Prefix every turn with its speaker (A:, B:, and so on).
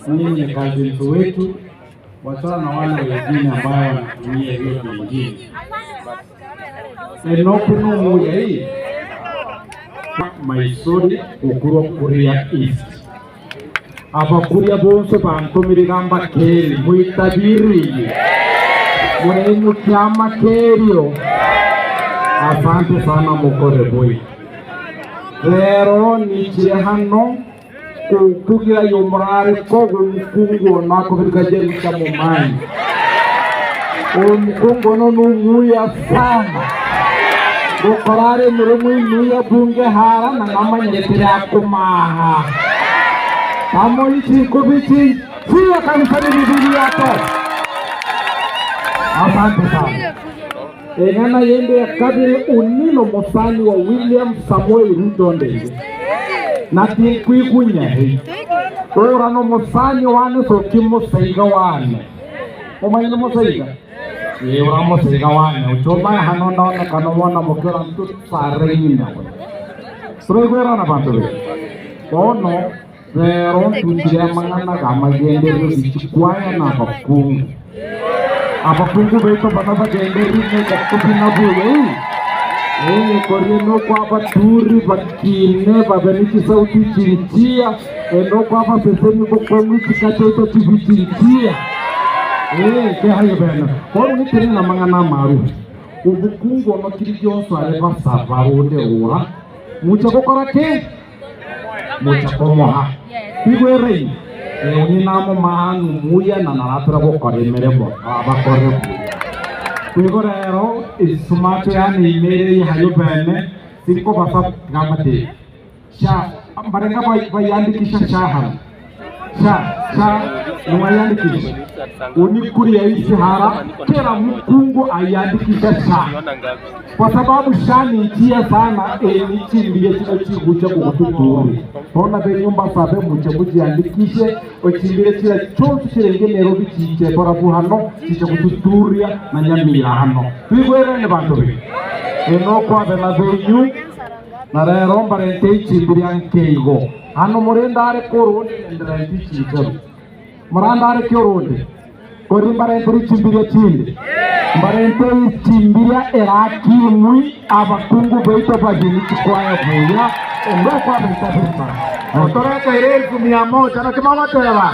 A: Mimi ni cousins wetu, wachana na wale wengine ambao wanatumia hiyo vingine. Enoku nomuya hii Maisori okorwa Kuria East. Abakuria bonsi bantomire iga mbakeri, moitabiririe, moreimokie amakerio. Asante sana mokore boi. Rero nichire hano gokugira y'omorareko bw'omokungu ono akobirika Jerusha momanyi. Omokungu ono nomuya sana, gokora are emeremo emiya bunge hara na namanyete akomaha. Tamoyi chinkobi chinchiya kabisa n'emibiri yato. Asante sana. Eng'ana yende ya kabere, Onino omosani wa William Samoei Ruto onde igo, na tinkwigunya hei. Ora nomosani one soki mosaiga wane. Omanyete mosaiga? Ee, ora mosaiga wane. Ochomae hano ndaonekana omwana moke ora ntosare ng'ina oyo. Toraigwerana abanto be? Bono rero ntuchire amang'ana g'amagenderero gichikwaya na abakungu. Abakungu baito bana bagenderire negokobi na buya ii, Ee, korie nokwa abaturi bakine babe ne chisauti chinchiya, ee, nokwa abaseseni bokong'u chika chiaito chibi chinchiya. Ee, kehayo bene. Bono ng'itire namang'ana amaru. Obokungu ono kiri gionsi are basaba onde ora, mocha gokora ki? Mocha komoha. Twigwere inwe? Ee, onye namomaa nomuya na naratore gokora emeremo, abakore buya. Nigo rero esumato yane ime ere yayo bene sinkobasa tigamate sha mbarenga bayandikisha sha hano sha sha niwayandikisha unikuria isihara kila mkungu ayandikisha sha kwa sababu sha ni njia sana enichimbie chino chigucha kugututuri bona benyumba sabe muche mujiandikishe ochimbire chila chonsi chirenge Nairobi chiche borabu hano chiche kututuria na Nyamira hano twigwerene bantu be eno kwabe na benyu na rero mbarente ichimbiria nkeigo hano murindare kurundi ndirente ichincheru murandare kiurundi kori mbarente richimbiria chinde mbarente ichimbiria erakimwi abakungu baito bageni chikwaya buya endo kwabe itabisa
B: Otoreteire elfu mia moja na kimogoteba.